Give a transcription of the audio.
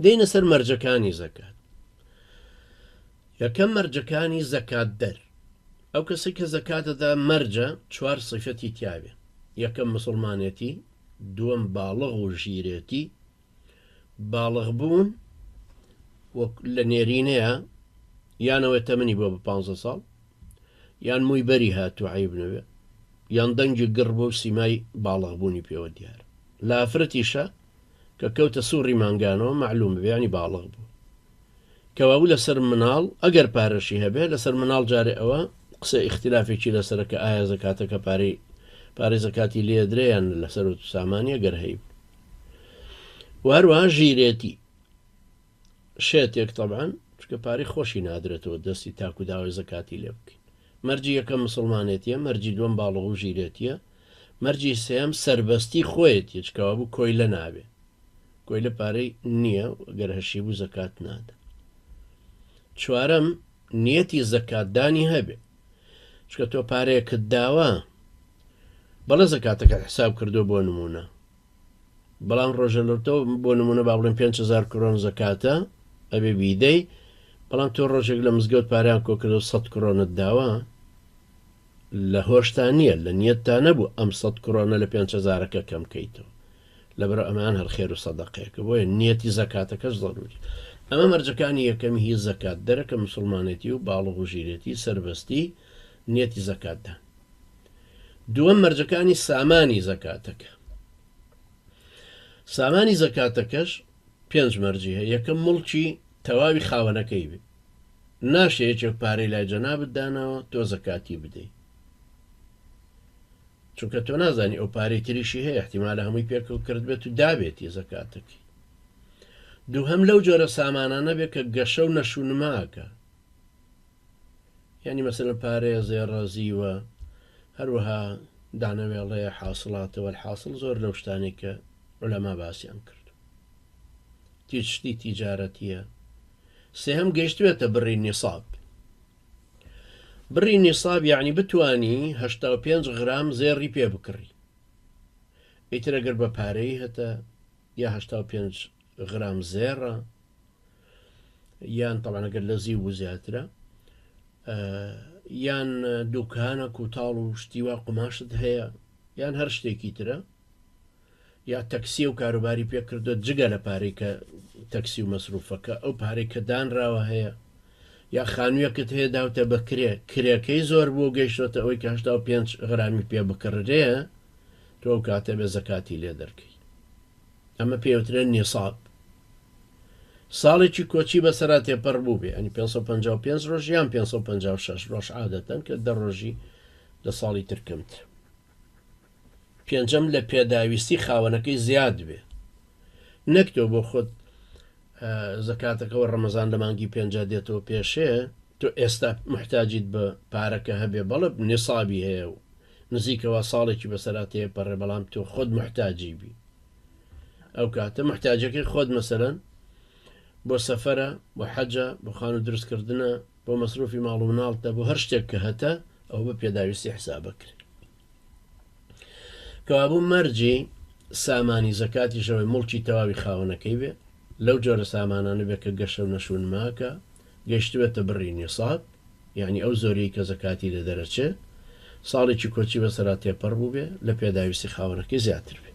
دێینە سەر مەرجەکانی زەکات. یەکەم مەرجەکانی زەکات دەر. ئەو کەسەی کە زەکات دەدا مەرجە چوار سیفەتی تیاوێ. یەکەم مسوڵمانێتی، دووەم باڵغ و ژیرێتی. باڵغ بوون وەک لە نێرینەیە یانەوەی تەمەنی بۆ بە 15 ساڵ یان مووی بەری هاتوو عیب نەبێ یان دەنگی گڕ بۆ سیمای باڵغ بوونی پێوە دیار. لە ئافرەتیشە کە کەوتە سوڕی مانگانەوە مەعلوم بێ یانی باڵغ بوو. کەوابوو لەسەر مناڵ ئەگەر پارەشی هەبێ لەسەر مناڵ جارێ ئەوە قسە ئیختلافێکی لەسەرە کە ئایا زەکاتەکە پارەی پارەی زەکاتی لێ درێ یان لەسەر و سامانی ئەگەر هەیبوو. و هەروەها ژیرێتی شێتێک تەبعەن چونکە پارەی خۆشی نادرێتەوە دەستی تاکو داوای زەکاتی لێ بکەین. مەرجی یەکەم مسوڵمانێتیە، مەرجی دووەم باڵغ و ژیرێتیە، مەرجی سێیەم سەربەستی خۆیەتی چکە وابوو کۆیلە نابێ، کۆیلە پارەی نییە و گەر هەشی بوو زەکات نادا. چوارەم نیەتی زەکاتدانی هەبێ، چونکە تۆ پارەیەکت داوە بەڵێ زەکاتەکەت حساب کردو بۆ نمونە، بەڵام ڕۆژە لە تۆ بۆ نمونە با بڵێن 5000 کرۆن زەکاتە ئەبێ بیدەی بەڵام تۆ ڕۆژێک لە مزگەوت پاریان کۆکردەوە 100 کرۆنت داوە لە هۆشتا نییە لە نیەتتا نەبوو ئەم 100 کرۆنە لە 5000ەکە کەم کەیتەوە لەبەر ئەمان هەر خێر و سەدەقەیەکە بۆیە نیەتی زەکاتەکەش ضروری ئەمە مەرجەکانی یەکەمی هی زەکات دەرەکە مسلمانێتی و باڵغ و ژیرێتی سەربەستی نیەتی زەکاتدان دووەم مەرجەکانی سامانی زەکاتەکە سامانی زەکاتەکەش پێنج مەرجی هەیە یەکەم مڵکی تەواوی خاوەنەکەی بێ ناشێ یەکێک پارەی لای جەنابت داناوە تۆ زەکاتی بدەی چونکە تۆ نازانی ئەو پارەی تریشی هەیە احتیمالە هەمووی پێکەوە کرد بێت و دابێتی زەکاتەکەی دووهەم لەو جۆرە سامانانە بێ کە گەشە و نەشونماکە یانی مەسەلەن پارەیە زێڕە زیوە هەروەها دانەوێڵەیە حاسڵاتە وەلحاسڵ زۆر لەو شتانەی کە عولەما باسیان کرد تیج شتی تیجارەتیە سێهەم گەیشتوێتە بڕی نیساب بڕی نیساب یعنی بتانی 85 غرام زێڕی پێ بکڕی ئیتر ئەگەر بە پارەی هەتە یا 85 غرام زێڕە یان تەبعەن ئەگەر لە زیو بوو زیاترە یان دوکانە کوتاڵ و شتی وا قوماشت هەیە یان هەر شتێکی ترە یا تەکسی و کاروباری پێکردو جگە لە پارەی کە تەکسی و مەسروفەکە ئەو پارەی کە دانراوە هەیە یا خانوویەکت هەیە داوتە بە کرێ کرێکەی زۆر بوو گەیشتۆتە ئەوەی کە 85 غرامی پێ بکڕرێ تۆ ئەو کاتە بێ زەکاتی لێ دەرکەی ئەمە پێوترێن نیساب. ساڵێکی کۆچی بەسەرا تێپەڕ بووبێ ئەنی 555 ڕۆژ یان 556 ڕۆژ عادەتەن کە دە ڕۆژی لە ساڵی تر کەمتر. پێنجەم لە پێداویستی خاوەنەکەی زیاد بێ نەک تۆ بۆ خۆت زەکاتەکەەوە ڕەمەزان لە مانگی پێنجا دێتەوە پێشێ تۆ ئێستا محتاجیت بە پارەکە هەبێ بەڵێ نیسابی هەیە و نزیکەوە ساڵێکی بەسەرا تێپەڕێ بەڵام تۆ خۆت محتاجی بی ئەو کاتە محتاجەکەی خۆت مەسەرەن بۆ سەفرە بۆ حەجە بۆ خانو دروستکردنە بۆ مەسروفی ماڵ و مناڵتە بۆ هەر شتێک کە هەتە ئەو بە پێداویستی حسابەکرێت کەوابوو مەرجی سامانی زەکاتیش ئەوەی موڵکی تەواوی خاوەنەکەی بێ، لەو جۆرە سامانانە بێ کە گەشە و نەشونماکە، گەیشتبێتە بڕی نیساب، یەعنی ئەو زۆریەی کە زەکاتی لێ دەرەچێ، ساڵێکی کۆچی بەسەرا تێپەڕ بووبێ، لە پێداویستی خاوەنەکەی زیاتر بێ.